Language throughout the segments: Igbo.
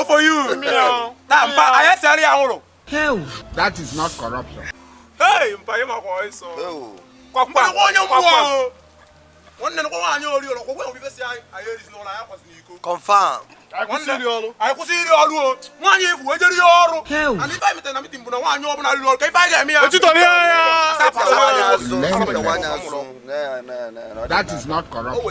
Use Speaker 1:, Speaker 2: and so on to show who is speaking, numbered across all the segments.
Speaker 1: For you.
Speaker 2: Hell. That is not corruption.
Speaker 1: Hey,
Speaker 3: Confirm.
Speaker 2: Hell. That is not corruption.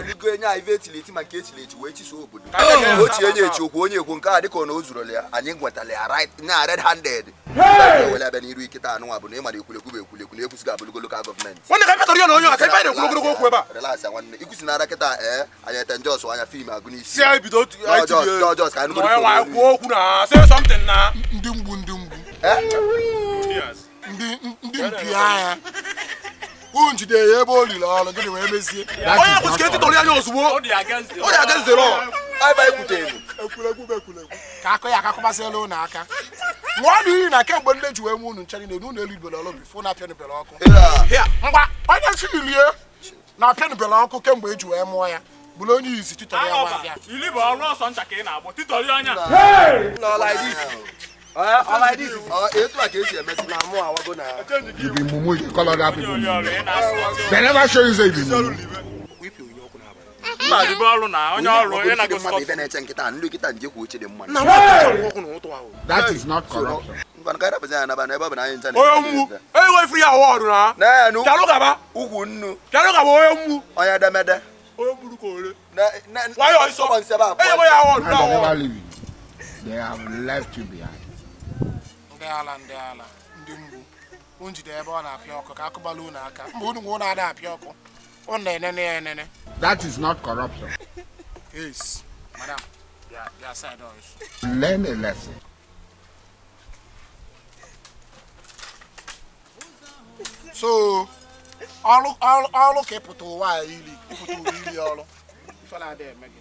Speaker 3: Red-handed.
Speaker 1: Say something now.
Speaker 4: Ndị mpi agha unu jide ya ebe o liri ọrụ gịnị wee mezie
Speaker 1: onye kwụsịrị etitọrọ ya anya ozugbo ọ dị against the law.
Speaker 4: Ekwurekwu ka akụ ya akakụbasịala ụnụ aka ṅụọ na iyi na kemgbe nne ji wee nwe unu nche niile unu elibere ọrụ bifo na apịanụbere ọkụ ngwa onye si ilie na apịanụbere ọkụ kemgbe eji wee mụọ ya bụrụ onye izi titọrọ ya nwa bịa
Speaker 5: ili bụ ọrụ ọsọ ncha ka ị na-agbọ titọrọ anya.
Speaker 2: You be mumu, you call other people mumu. They never show you say you be mumu. That is not corruption. They never leave you. They have left you behind.
Speaker 4: Ndị ala ndị mgbu unu jide ebe ọ na-apịa ọkụ ka akụbala unu aka mgbe unu nwe na-ada apịa ọkụ unu na-enene ya enene.
Speaker 2: That is not corruption.
Speaker 4: Yes, madam, bịa side ọzọ.
Speaker 2: Learn a lesson.
Speaker 4: So ọrụ ka ịpụta ụwa a ili ịpụta ụwa ili ọrụ ife na-ada eme gị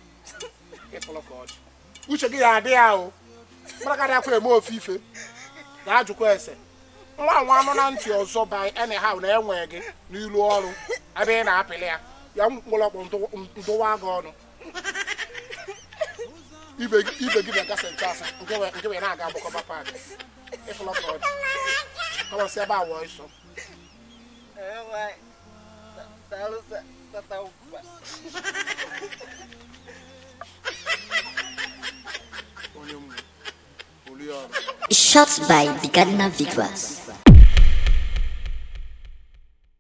Speaker 4: ịfụlụ ka ọ dị uche gị ya adị ya o mara akwa eme ofe ife na-ajụkwa ese nwa nwa anụ na ntị ọzọ by anyhow na enwe gị n'ilu ọrụ ebe ị na-apịlị ya ya mkpụrọkpụ ndụwa gị ọnụ ibe gị na-aga St. Charles nke wee na-aga agbakọba paakị ịfụlọ ka ọ dị kọmasị ebe awọ ịsọ.
Speaker 6: Shot by Bigadna Vigras.